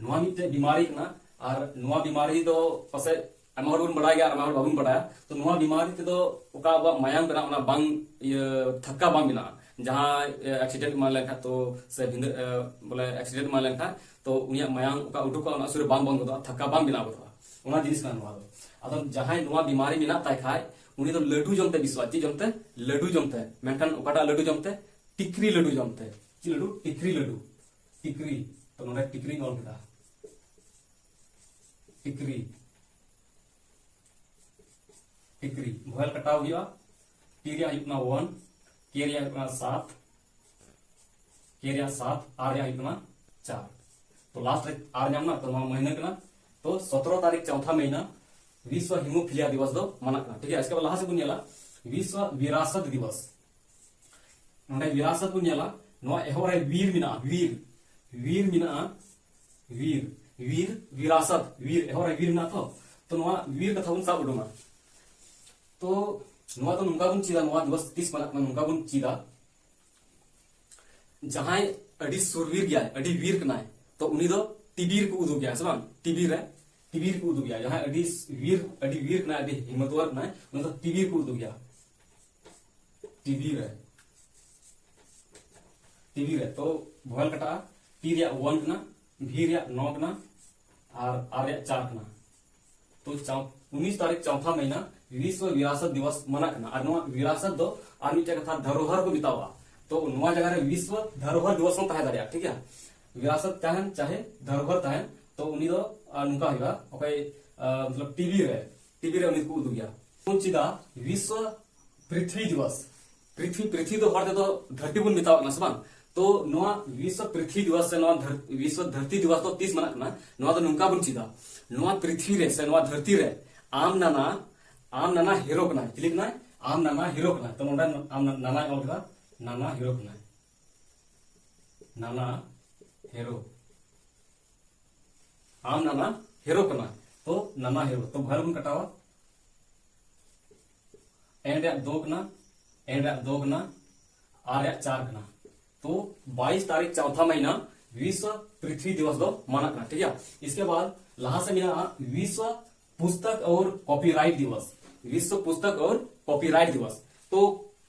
ᱱᱚᱣᱟ ᱢᱤᱫᱴᱮᱡ ᱵᱤᱢᱟᱨᱤ ᱠᱟᱱᱟ, ᱟᱨ ᱱᱚᱣᱟ ᱵᱤᱢᱟᱨᱤ ᱫᱚ ᱯᱟᱥᱮᱡ ᱟᱭᱢᱟ ᱦᱚᱲ ᱵᱚᱱ ᱵᱟᱲᱟᱭ ᱜᱮᱭᱟ ᱟᱨ ᱟᱭᱢᱟ ᱦᱚᱲ ᱵᱟᱵᱚᱱ ᱵᱟᱲᱟᱭᱟ᱾ ᱛᱚ ᱱᱚᱣᱟ ᱵᱤᱢᱟᱨᱤ ᱛᱮᱫᱚ ᱚᱠᱟ ᱟᱵᱚᱣᱟᱜ ᱢᱟᱭᱟᱢ ᱠᱟᱱᱟ ᱚᱱᱟ ᱵᱟᱝ ᱤᱭᱟᱹ ᱛᱷᱟᱠᱟ ᱵᱟᱝ ᱵᱮᱱᱟᱜᱼᱟ᱾ ᱡᱟᱦᱟᱸᱭ ᱮ, accident ᱮᱢᱟᱱ ᱞᱮᱱᱠᱷᱟᱱ ᱛᱚ ᱥᱮ ᱵᱷᱤᱸᱫᱟᱹᱲ ᱮ, ᱵᱚᱞᱮ accident ᱮᱢᱟᱱ ᱞᱮᱱᱠᱷᱟᱱ ᱛᱚ ᱩᱱᱤᱭᱟᱜ ᱢᱟᱭᱟᱢ ᱚᱠᱟ ᱩᱰᱩᱠᱚᱜᱼᱟ ᱚᱱᱟ ᱥᱩᱨ ᱨᱮ ᱵᱟᱝ ᱵᱚᱱᱫᱚᱜᱼᱟ, ᱛᱷᱟᱠᱟ ᱵᱟᱝ ᱵᱮᱱᱟᱣ ᱜᱚᱫᱚᱜᱼᱟ᱾ ᱚᱱᱟ ᱡᱤᱱᱤᱥ ᱠᱟᱱᱟ ᱱᱚᱣᱟ ᱫᱚ᱾ ᱟᱫᱚ ᱡᱟᱦᱟᱸᱭ ᱱᱚᱣᱟ ᱵᱤᱢᱟᱨᱤ ᱢᱮᱱᱟᱜ ᱛᱟᱭ ᱠᱷᱟᱡ ᱩᱱᱤ ᱫᱚ ᱞᱟᱹᱰᱩ ᱡᱚᱢ ᱛᱮ ᱵᱮᱥᱚᱜᱼᱟ᱾ ᱪᱮᱫ ᱡᱚᱢ ᱛᱮ? ᱞᱟᱹᱰᱩ ᱡᱚᱢ ᱛᱮ᱾ ᱢᱮᱱᱠᱷᱟᱱ ᱚᱠᱟᱴᱟᱜ ᱞᱟᱹᱰᱩ ᱡᱚᱢ ᱛᱮ? ᱴᱤᱠᱨᱤ ᱞᱟᱹᱰᱩ ᱡᱚᱢ ᱛᱮ᱾ ᱪᱮᱫ ᱞᱟᱹᱰᱩ? ᱴᱤᱠᱨᱤ ᱞᱟᱹᱰᱩ᱾ ᱴᱤᱠᱨᱤ᱾ ᱛᱚ ᱱᱚᱰᱮ ᱴᱤᱠᱨᱤᱧ ᱚᱞ ᱠᱮᱫᱟ, ᱴᱤᱠᱨᱤ, ᱴᱤᱠᱨᱤ᱾ vowel ᱠᱟᱴᱟᱣ ᱦᱩᱭᱩᱜᱼᱟ᱾ T ᱨᱮᱭᱟᱜ ᱦᱩᱭᱩᱜ ᱠᱟᱱᱟ one, K ᱨᱮᱭᱟᱜ ᱦᱩᱭᱩᱜ ᱠᱟᱱᱟ ᱥᱟᱛ, K ᱨᱮᱭᱟᱜ ᱥᱟᱛ, R ᱨᱮᱭᱟᱜ ᱦᱩᱭᱩᱜ ᱠᱟᱱᱟ ᱪᱟᱨ᱾ ᱞᱟᱥᱴ ᱨᱮ ᱟᱨ ᱧᱟᱢ ᱮᱱᱟ, ᱛᱚ ᱱᱚᱣᱟ ᱢᱟᱹᱦᱱᱟᱹ ᱠᱟᱱᱟ᱾ ᱛᱚ ᱥᱚᱛᱨᱚ ᱛᱟᱨᱤᱠᱷ ᱪᱚᱣᱛᱷᱟ ᱢᱟᱹᱦᱱᱟᱹ ᱵᱤᱥᱣ ᱦᱤᱢᱳᱯᱷᱤᱞᱤᱭᱟ ᱫᱤᱵᱚᱥ ᱫᱚ ᱢᱟᱱᱟᱜ ᱠᱟᱱᱟ, ᱴᱷᱤᱠ ᱜᱮᱭᱟ᱾ ᱤᱥᱠᱮ ᱵᱟᱫ ᱞᱟᱦᱟ ᱥᱮᱫ ᱵᱚᱱ ᱧᱮᱞᱟ, ᱵᱤᱥᱣ ᱵᱤᱨᱟᱥᱚᱛ ᱫᱤᱵᱚᱥ᱾ ᱱᱚᱰᱮ ᱵᱤᱨᱟᱥᱚᱛ ᱵᱚᱱ ᱧᱮᱞᱟ, ᱱᱚᱣᱟ ᱮᱦᱚᱵ ᱨᱮ ᱵᱤᱨ ᱢᱮᱱᱟᱜᱼᱟ, ᱵᱤᱨ, ᱵᱤᱨ ᱢᱮᱱᱟᱜᱼᱟ, ᱵᱤᱨ, ᱵᱤᱨ, ᱵᱤᱨᱟᱥᱚᱛ, ᱵᱤᱨ, ᱮᱦᱚᱵ ᱨᱮ ᱵᱤᱨ ᱢᱮᱱᱟᱜᱼᱟ ᱛᱚ᱾ ᱛᱚ ᱱᱚᱣᱟ ᱵᱤᱨ ᱠᱟᱛᱷᱟ ᱵᱚᱱ ᱥᱟᱵ ᱩᱰᱩᱝᱟ᱾ ᱛᱚ ᱱᱚᱣᱟ ᱫᱚ ᱱᱚᱝᱠᱟ ᱵᱚᱱ ᱪᱮᱫᱟ, ᱱᱚᱣᱟ ᱫᱤᱵᱚᱥ ᱛᱤᱥ ᱢᱟᱱᱟᱜ ᱠᱟᱱᱟ ᱱᱚᱝᱠᱟ ᱵᱚᱱ ᱪᱮᱫᱟ, ᱡᱟᱦᱟᱸᱭ ᱟᱹᱰᱤ ᱥᱩᱨᱵᱤᱨ ᱜᱮᱭᱟᱭ, ᱟᱹᱰᱤ ᱵᱤᱨ ᱠᱟᱱᱟᱭ, ᱛᱚ ᱩᱱᱤ ᱫᱚ ᱴᱤᱵᱤ ᱨᱮᱠᱚ ᱩᱫᱩᱜᱮᱭᱟ, ᱥᱮ ᱵᱟᱝ? ᱴᱤᱵᱤ ᱨᱮ, ᱴᱤᱵᱤ ᱨᱮᱠᱚ ᱩᱫᱩᱜᱮᱭᱟ᱾ ᱡᱟᱦᱟᱸᱭ ᱟᱹᱰᱤ ᱵᱤᱨ, ᱟᱹᱰᱤ ᱵᱤᱨ ᱠᱟᱱᱟᱭ, ᱟᱹᱰᱤ ᱦᱤᱢᱢᱚᱛᱣᱟᱨ ᱠᱟᱱᱟᱭ, ᱩᱱᱤ ᱫᱚ ᱴᱤᱵᱤ ᱨᱮᱠᱚ ᱩᱫᱩᱜᱮᱭᱟ᱾ ᱴᱤᱵᱤ ᱨᱮ, ᱴᱤᱵᱤ ᱨᱮ᱾ ᱛᱚ ᱵᱷᱚᱭᱮᱞ ᱠᱟᱴᱟᱜᱼᱟ, ᱴᱤ ᱨᱮᱭᱟᱜ ᱚᱣᱟᱱ ᱠᱟᱱᱟ, ᱵᱷᱤ ᱨᱮᱭᱟᱜ ᱱᱚ ᱠᱟᱱᱟ, ᱟᱨ ᱟᱨ ᱨᱮᱭᱟᱜ ᱪᱟᱨ ᱠᱟᱱᱟ᱾ ᱛᱚ ᱪᱟᱣ-, ᱩᱱᱤᱥ ᱛᱟᱹᱨᱤᱠᱷ ᱪᱚᱣᱛᱷᱟ ᱢᱟᱹᱦᱱᱟᱹ ᱵᱤᱥᱣ ᱵᱤᱨᱟᱥᱚᱛ ᱫᱤᱵᱚᱥ ᱢᱟᱱᱟᱜ ᱠᱟᱱᱟ᱾ ᱟᱨ ᱱᱚᱣᱟ ᱵᱤᱨᱟᱥᱚᱛ ᱫᱚ ᱟᱨ ᱢᱤᱫᱴᱮᱱ ᱠᱟᱛᱷᱟ ᱫᱷᱚᱨᱚᱦᱚᱨ ᱠᱚ ᱢᱮᱛᱟᱣᱟᱜᱼᱟ᱾ ᱛᱚ ᱱᱚᱣᱟ ᱡᱟᱭᱜᱟ ᱨᱮ ᱵᱤᱥᱣ ᱫᱷᱚᱨᱚᱦᱚᱨ ᱫᱤᱵᱚᱥ ᱦᱚᱸ ᱛᱟᱦᱮᱸ ᱫᱟᱲᱮᱭᱟᱜᱼᱟ, ᱴᱷᱤᱠ ᱜᱮᱭᱟ᱾ ᱵᱤᱨᱟᱥᱚᱛ ᱛᱟᱦᱮᱱ ᱪᱟᱦᱮ ᱫᱷᱚᱨᱚᱦᱚᱨ ᱛᱟᱦᱮᱱ, ᱛᱚ ᱩᱱᱤ ᱫᱚ, ᱟᱨ ᱱᱚᱝᱠᱟ ᱦᱩᱭᱩᱜᱼᱟ, ᱚᱠᱚᱭ, ᱟᱨ, ᱢᱚᱛᱞᱚᱵ ᱴᱤᱵᱤ ᱨᱮ, ᱴᱤᱵᱤ ᱨᱮ ᱩᱱᱤ ᱠᱚ ᱩᱫᱩᱜᱮᱭᱟ᱾ ᱵᱚᱱ ᱪᱮᱫᱟ ᱵᱤᱥᱣ ᱯᱨᱤᱛᱷᱤᱵᱤ ᱫᱤᱵᱚᱥ᱾ ᱯᱨᱤᱛᱷᱤ, ᱯᱨᱤᱛᱷᱤ ᱫᱚ ᱦᱚᱲ ᱛᱮᱫᱚ ᱫᱷᱟᱹᱨᱛᱤ ᱵᱚᱱ ᱢᱮᱛᱟᱣᱟᱜ ᱠᱟᱱᱟ, ᱥᱮ ᱵᱟᱝ? ᱛᱚ ᱱᱚᱣᱟ ᱵᱤᱥᱣ ᱯᱨᱤᱛᱷᱤᱵᱤ ᱫᱤᱵᱚᱥ ᱥᱮ ᱱᱚᱣᱟ ᱫᱷᱟᱹᱨ-, ᱵᱤᱥᱣ ᱫᱷᱟᱹᱨᱛᱤ ᱫᱤᱵᱚᱥ ᱫᱚ ᱛᱤᱥ ᱢᱟᱱᱟᱜ ᱠᱟᱱᱟ? ᱱᱚᱣᱟ ᱫᱚ ᱱᱚᱝᱠᱟ ᱵᱚᱱ ᱪᱮᱫᱟ, ᱱᱚᱣᱟ ᱯᱨᱤᱛᱷᱤᱵᱤ ᱨᱮ ᱥᱮ ᱱᱚᱣᱟ ᱫᱷᱟᱹᱨᱛᱤ ᱨᱮ ᱟᱢ ᱱᱟᱱᱟ, ᱟᱢ ᱱᱟᱱᱟ ᱦᱮᱨᱳ ᱠᱟᱱᱟᱭ᱾ ᱪᱤᱞᱤ ᱠᱟᱱᱟᱭ? ᱟᱢ ᱱᱟᱱᱟ ᱦᱮᱨᱳ ᱠᱟᱱᱟᱭ᱾ ᱛᱚ ᱱᱚᱰᱮ ᱟᱢ ᱱᱟ-, ᱱᱟᱱᱟᱧ ᱚᱞ ᱠᱮᱫᱟ, ᱱᱟᱱᱟ ᱦᱮᱨᱳ ᱠᱟᱱᱟᱭ᱾ ᱱᱟᱱᱟ ᱦᱮᱨᱳ, ᱟᱢ ᱱᱟᱱᱟ ᱦᱮᱨᱳ ᱠᱟᱱᱟ᱾ ᱛᱚ ᱱᱟᱱᱟ ᱦᱮᱨᱳ, ᱛᱚ ᱵᱷᱚᱭᱮᱞ ᱵᱚᱱ ᱠᱟᱴᱟᱣᱟ᱾ ᱮᱱ ᱨᱮᱭᱟᱜ ᱫᱚ ᱠᱟᱱᱟ, ᱮᱱ ᱨᱮᱭᱟᱜ ᱫᱚ ᱠᱟᱱᱟ, ᱟᱨ ᱨᱮᱭᱟᱜ ᱪᱟᱨ ᱠᱟᱱᱟ᱾ ᱛᱚ ᱵᱟᱭᱤᱥ ᱛᱟᱹᱨᱤᱠᱷ ᱪᱚᱣᱛᱷᱟ ᱢᱟᱹᱦᱱᱟᱹ ᱵᱤᱥᱣ ᱯᱨᱤᱛᱷᱤᱵᱤ ᱫᱤᱵᱚᱥ ᱫᱚ ᱢᱟᱱᱟᱜ ᱠᱟᱱᱟ, ᱴᱷᱤᱠ ᱜᱮᱭᱟ᱾ ᱤᱥᱠᱮ ᱵᱟᱫ ᱞᱟᱦᱟ ᱥᱮᱫ ᱢᱮᱱᱟᱜᱼᱟ ᱵᱤᱥᱣ ᱯᱩᱥᱛᱚᱠ ᱟᱨ ᱠᱚᱯᱤᱨᱟᱭᱤᱴ ᱫᱤᱵᱚᱥ᱾ ᱵᱤᱥᱣ ᱯᱩᱥᱛᱚᱠ ᱟᱨ ᱠᱚᱯᱤᱨᱟᱭᱤᱴ ᱫᱤᱵᱚᱥ᱾ ᱛᱚ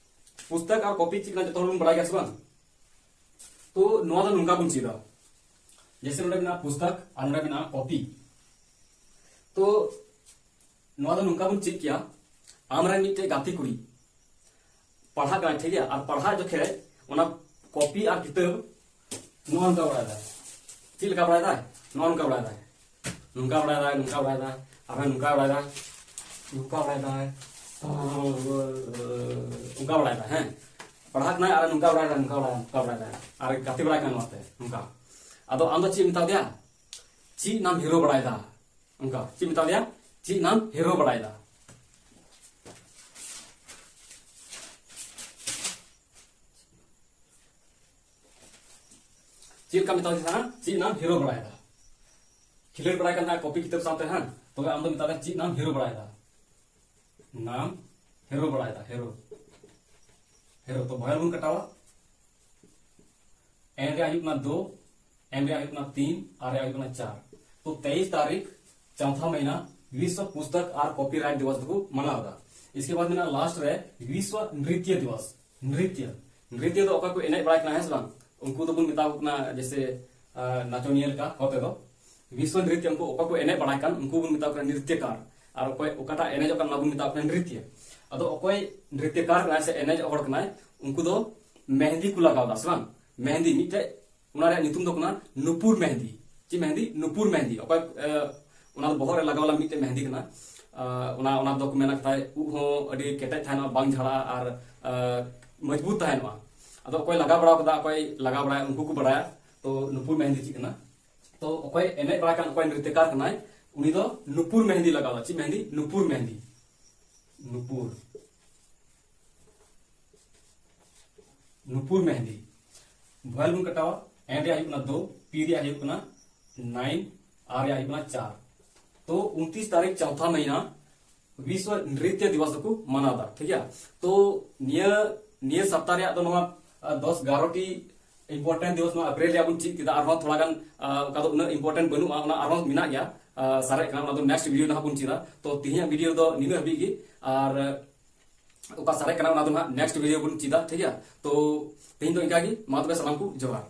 ᱯᱩᱥᱛᱚᱠ ᱟᱨ ᱠᱚᱯᱤ ᱪᱮᱫ ᱠᱟᱱᱟ ᱡᱚᱛᱚ ᱦᱚᱲ ᱵᱚᱱ ᱵᱟᱲᱟᱭ ᱜᱮᱭᱟ, ᱥᱮ ᱵᱟᱝ? ᱛᱚ ᱱᱚᱣᱟ ᱫᱚ ᱱᱚᱝᱠᱟ ᱵᱚᱱ ᱪᱮᱫᱟ, ᱡᱮᱭᱥᱮ ᱱᱚᱰᱮ ᱢᱮᱱᱟᱜᱼᱟ ᱯᱩᱥᱛᱚᱠ ᱟᱨ ᱱᱚᱰᱮ ᱢᱮᱱᱟᱜᱼᱟ ᱠᱚᱯᱤ᱾ ᱛᱚ ᱱᱚᱣᱟ ᱫᱚ ᱱᱚᱝᱠᱟ ᱵᱚᱱ ᱪᱮᱫ ᱠᱮᱭᱟ, ᱟᱢᱨᱮᱱ ᱢᱤᱫᱴᱮᱡ ᱜᱟᱛᱮ ᱠᱩᱲᱤ ᱯᱟᱲᱦᱟᱜ ᱠᱟᱱᱟᱭ, ᱴᱷᱤᱠ ᱜᱮᱭᱟ, ᱟᱨ ᱯᱟᱲᱦᱟᱜ ᱡᱚᱠᱷᱮᱡ ᱚᱱᱟ ᱠᱚᱯᱤ ᱟᱨ ᱠᱤᱛᱟᱹᱵ ᱱᱚᱜᱼᱚ ᱱᱚᱝᱠᱟ ᱵᱟᱲᱟᱭ ᱫᱟᱭ᱾ ᱪᱮᱫ ᱞᱮᱠᱟ ᱵᱟᱲᱟᱭ ᱫᱟᱭ? ᱱᱚᱜᱼᱚ ᱱᱚᱝᱠᱟ ᱵᱟᱲᱟᱭ ᱫᱟᱭ, ᱱᱚᱝᱠᱟ ᱵᱟᱲᱟᱭ ᱫᱟᱭ, ᱱᱚᱝᱠᱟ ᱵᱟᱲᱟᱭ ᱫᱟᱭ, ᱟᱨᱦᱚᱸ ᱱᱚᱝᱠᱟ ᱵᱟᱲᱟᱭ ᱫᱟᱭ, ᱱᱚᱝᱠᱟ ᱵᱟᱲᱟᱭ ᱫᱟᱭ, ᱱᱚᱝᱠᱟ ᱵᱟᱲᱟᱭ ᱫᱟᱭ, ᱦᱮᱸ᱾ ᱯᱟᱲᱦᱟᱜ ᱠᱟᱱᱟᱭ ᱟᱨ ᱱᱚᱝᱠᱟ ᱵᱟᱲᱟᱭ ᱫᱟᱭ, ᱱᱚᱝᱠᱟ ᱵᱟᱲᱟᱭ ᱫᱟᱭ, ᱱᱚᱝᱠᱟ ᱵᱟᱲᱟᱭ ᱫᱟᱭ, ᱟᱨ ᱜᱟᱛᱮ ᱵᱟᱲᱟᱭ ᱠᱟᱱᱟ ᱱᱚᱣᱟᱛᱮ, ᱱᱚᱝᱠᱟ᱾ ᱟᱫᱚ ᱟᱢ ᱫᱚ ᱪᱮᱫ ᱢᱮᱛᱟᱣ ᱫᱮᱭᱟ? ᱪᱮᱫ ᱱᱟᱢ ᱦᱤᱨᱳ ᱵᱟᱲᱟᱭᱮᱫᱟ? ᱚᱱᱠᱟ ᱪᱮᱫ ᱢᱮᱛᱟᱣ ᱫᱮᱭᱟ? ᱪᱮᱫ ᱱᱟᱢ ᱦᱤᱨᱳ ᱵᱟᱲᱟᱭᱮᱫᱟ? ᱪᱮᱫ ᱞᱮᱠᱟ ᱢᱮᱛᱟᱣ ᱫᱮᱭᱟ ᱛᱟᱦᱮᱱᱟ? ᱪᱮᱫ ᱱᱟᱢ ᱦᱤᱨᱳ ᱵᱟᱲᱟᱭᱮᱫᱟ? ᱠᱷᱤᱞᱟᱹᱲ ᱵᱟᱲᱟᱭ ᱠᱟᱱ ᱛᱟᱦᱮᱸᱫ ᱠᱚᱯᱤ ᱠᱤᱛᱟᱹᱵ ᱥᱟᱶᱛᱮ, ᱦᱟᱸ? ᱛᱚᱵᱮ ᱟᱢ ᱫᱚ ᱢᱮᱛᱟᱣ ᱫᱮᱭᱟ ᱪᱮᱫ ᱱᱟᱢ ᱦᱤᱨᱳ ᱵᱟᱲᱟᱭᱮᱫᱟ? ᱱᱟᱢ ᱦᱤᱨᱳ ᱵᱟᱲᱟᱭᱮᱫᱟ, ᱦᱤᱨᱳ᱾ ᱦᱤᱨᱳ, ᱛᱚ ᱵᱚᱦᱮᱞ ᱵᱚᱱ ᱠᱟᱴᱟᱣᱟ᱾ ᱮᱱ ᱨᱮᱭᱟᱜ ᱦᱩᱭᱩᱜ ᱠᱟᱱᱟ ᱫᱳ, ᱮᱢ ᱨᱮᱭᱟᱜ ᱦᱩᱭᱩᱜ ᱠᱟᱱᱟ ᱛᱤᱱ, ᱟᱨ ᱨᱮᱭᱟᱜ ᱦᱩᱭᱩᱜ ᱠᱟᱱᱟ ᱪᱟᱨ᱾ ᱛᱚ ᱛᱮᱭᱤᱥ ᱛᱟᱨᱤᱠᱷ ᱪᱚᱣᱛᱷᱟ ᱢᱟᱦᱤᱱᱟ ᱵᱤᱥᱣ ᱯᱩᱥᱛᱚᱠ ᱟᱨ ᱠᱚᱯᱤᱨᱟᱭᱤᱴ ᱫᱤᱵᱚᱥ ᱫᱚᱠᱚ ᱢᱟᱱᱟᱣ ᱮᱫᱟ᱾ ᱤᱥᱠᱮ ᱵᱟᱫ ᱢᱮᱱᱟᱜᱼᱟ ᱞᱟᱥᱴ ᱨᱮ ᱵᱤᱥᱣ ᱱᱨᱤᱛᱭᱚ ᱫᱤᱵᱚᱥ᱾ ᱱᱨᱤᱛᱭᱚ, ᱱᱨᱤᱛᱭᱚ ᱫᱚ ᱚᱠᱚᱭ ᱠᱚ ᱮᱱᱮᱡ ᱵᱟᱲᱟᱭ ᱠᱟᱱᱟ, ᱦᱮᱸ ᱥᱮ ᱵᱟᱝ? ᱩᱱᱠᱩ ᱫᱚᱵᱚᱱ ᱢᱮᱛᱟ ᱠᱚ ᱠᱟᱱᱟ ᱡᱮᱥᱮ, ᱟᱸ, ᱱᱟᱪᱚᱱᱤᱭᱟᱹ ᱞᱮᱠᱟ ᱦᱚᱲ ᱛᱮᱫᱚ᱾ ᱵᱤᱥᱣ ᱱᱨᱤᱛᱭᱚ, ᱩᱱᱠᱩ ᱚᱠᱚᱭ ᱠᱚ ᱮᱱᱮᱡ ᱵᱟᱲᱟᱭ ᱠᱟᱱ ᱩᱱᱠᱩ ᱵᱚᱱ ᱢᱮᱛᱟ ᱠᱚ ᱠᱟᱱᱟ ᱱᱨᱤᱛᱭᱚᱠᱟᱨ᱾ ᱟᱨ ᱚᱠᱚᱭ ᱚᱠᱟᱴᱟᱜ ᱮᱱᱮᱡᱚᱜ ᱠᱟᱱᱟ ᱚᱱᱟ ᱵᱚᱱ ᱢᱮᱛᱟ ᱠᱚ ᱠᱟᱱᱟ ᱱᱨᱤᱛᱭᱚ᱾ ᱟᱫᱚ ᱚᱠᱚᱭ ᱱᱨᱤᱛᱭᱚᱠᱟᱨ ᱠᱟᱱᱟᱭ ᱥᱮ ᱮᱱᱮᱡ ᱦᱚᱲ ᱠᱟᱱᱟᱭ, ᱩᱱᱠᱩ ᱫᱚ ᱢᱮᱦᱮᱸᱫᱤ ᱠᱚ ᱞᱟᱜᱟᱣ ᱮᱫᱟ, ᱥᱮ ᱵᱟᱝ? ᱢᱮᱦᱮᱸᱫᱤ ᱢᱤᱫᱴᱮᱡ, ᱚᱱᱟ ᱨᱮᱭᱟᱜ ᱧᱩᱛᱩᱢ ᱫᱚ ᱠᱟᱱᱟ ᱱᱩᱯᱩᱨ ᱢᱮᱦᱮᱸᱫᱤ᱾ ᱪᱮᱫ ᱢᱮᱦᱮᱸᱫᱤ? ᱱᱩᱯᱩᱨ ᱢᱮᱦᱮᱸᱫᱤ᱾ ᱚᱠᱚᱭ, ᱮ, ᱚᱱᱟ ᱫᱚ ᱵᱚᱦᱚᱜ ᱨᱮ ᱞᱟᱜᱟᱣ ᱞᱟᱹᱜᱤᱫ ᱢᱤᱫᱴᱮᱡ ᱢᱮᱦᱮᱸᱫᱤ ᱠᱟᱱᱟ᱾ ᱟ, ᱚᱱᱟ, ᱚᱱᱟ ᱫᱚᱠᱚ ᱢᱮᱱᱟ ᱠᱟᱛᱷᱟᱡ ᱩᱵ ᱦᱚᱸ ᱟᱹᱰᱤ ᱠᱮᱴᱮᱡ ᱛᱟᱦᱮᱱᱟ, ᱵᱟᱝ ᱡᱷᱟᱲᱟᱜᱼᱟ ᱟᱨ, ᱟ, ᱢᱚᱡᱽᱵᱩᱛ ᱛᱟᱦᱮᱱᱚᱜᱼᱟ᱾ ᱟᱫᱚ ᱚᱠᱚᱭ ᱞᱟᱜᱟᱣ ᱵᱟᱲᱟ ᱠᱟᱫᱟ, ᱚᱠᱚᱭ ᱞᱟᱜᱟᱣ ᱵᱟᱲᱟᱭᱟ, ᱩᱱᱠᱩ ᱠᱚ ᱵᱟᱲᱟᱭᱟ᱾ ᱛᱚ ᱱᱩᱯᱩᱨ ᱢᱮᱦᱮᱸᱫᱤ ᱪᱮᱫ ᱠᱟᱱᱟ? ᱛᱚ ᱚᱠᱚᱭ ᱮᱱᱮᱡ ᱵᱟᱲᱟ ᱠᱟᱱ, ᱚᱠᱚᱭ ᱱᱨᱤᱛᱭᱚᱠᱟᱨ ᱠᱟᱱᱟᱭ, ᱩᱱᱤ ᱫᱚ ᱱᱩᱯᱩᱨ ᱢᱮᱦᱮᱸᱫᱤ ᱞᱟᱜᱟᱣ ᱫᱟ᱾ ᱪᱮᱫ ᱢᱮᱦᱮᱸᱫᱤ? ᱱᱩᱯᱩᱨ ᱢᱮᱦᱮᱸᱫᱤ᱾ ᱱᱩᱯᱩᱨ, ᱱᱩᱯᱩᱨ ᱢᱮᱦᱮᱸᱫᱤ᱾ ᱵᱷᱚᱭᱮᱞ ᱵᱚᱱ ᱠᱟᱴᱟᱣᱟ, ᱮᱱ ᱨᱮᱭᱟᱜ ᱦᱩᱭᱩᱜ ᱠᱟᱱᱟ ᱫᱳ, ᱯᱤ ᱨᱮᱭᱟᱜ ᱦᱩᱭᱩᱜ ᱠᱟᱱᱟ ᱱᱟᱭᱤᱱ, ᱟᱨ ᱨᱮᱭᱟᱜ ᱦᱩᱭᱩᱜ ᱠᱟᱱᱟ ᱪᱟᱨ᱾ ᱛᱚ ᱩᱱᱛᱨᱤᱥ ᱛᱟᱨᱤᱠᱷ ᱪᱚᱣᱛᱷᱟ ᱢᱟᱦᱤᱱᱟ ᱵᱤᱥᱣ ᱱᱨᱤᱛᱭᱚ ᱫᱤᱵᱚᱥ ᱫᱚᱠᱚ ᱢᱟᱱᱟᱣ ᱮᱫᱟ, ᱴᱷᱤᱠ ᱜᱮᱭᱟ᱾ ᱛᱚ ᱱᱤᱭᱟᱹ, ᱱᱤᱭᱟᱹ ᱥᱟᱯᱛᱟ ᱨᱮᱭᱟᱜ ᱫᱚ ᱱᱚᱣᱟ, ᱟ, ᱫᱚᱥ ᱜᱟᱨᱚ ᱴᱤ ᱤᱢᱯᱚᱨᱴᱮᱱᱴ ᱫᱤᱵᱚᱥ ᱱᱚᱣᱟ ᱮᱯᱨᱤᱞ ᱨᱮᱭᱟᱜ ᱵᱚᱱ ᱪᱮᱫ ᱠᱮᱫᱟ, ᱟᱨᱦᱚᱸ ᱛᱷᱚᱲᱟ ᱜᱟᱱ, ᱟ, ᱚᱠᱟ ᱫᱚ ᱩᱱᱟᱹᱜ ᱤᱢᱯᱚᱨᱴᱮᱱᱴ ᱵᱟᱹᱱᱩᱜᱼᱟ, ᱚᱱᱟ ᱟᱨᱦᱚᱸ ᱢᱮᱱᱟᱜ ᱜᱮᱭᱟ, ᱟ, ᱥᱟᱨᱮᱡ ᱠᱟᱱᱟ, ᱚᱱᱟ ᱫᱚ ᱱᱮᱠᱥᱴ ᱵᱷᱤᱰᱤᱭᱳ ᱱᱟᱦᱟᱜ ᱵᱚᱱ ᱪᱮᱫᱟ᱾ ᱛᱚ ᱛᱮᱦᱮᱧᱟᱜ ᱵᱷᱤᱰᱤᱭᱳ ᱫᱚ ᱱᱤᱱᱟᱹᱜ ᱦᱟᱹᱵᱤᱡ ᱜᱮ, ᱟᱨ ᱚᱠᱟ ᱥᱟᱨᱮᱡ ᱠᱟᱱᱟ ᱚᱱᱟ ᱫᱚ ᱱᱟᱦᱟᱜ ᱱᱮᱠᱥᱴ ᱵᱷᱤᱰᱤᱭᱳ ᱵᱚᱱ ᱪᱮᱫᱟ, ᱴᱷᱤᱠ ᱜᱮᱭᱟ᱾ ᱛᱚ ᱛᱮᱦᱮᱧ ᱫᱚ ᱤᱱᱠᱟ ᱜᱮ, ᱢᱟ ᱛᱚᱵᱮ ᱥᱟᱱᱟᱢ ᱠᱚ ᱡᱚᱦᱟᱨ᱾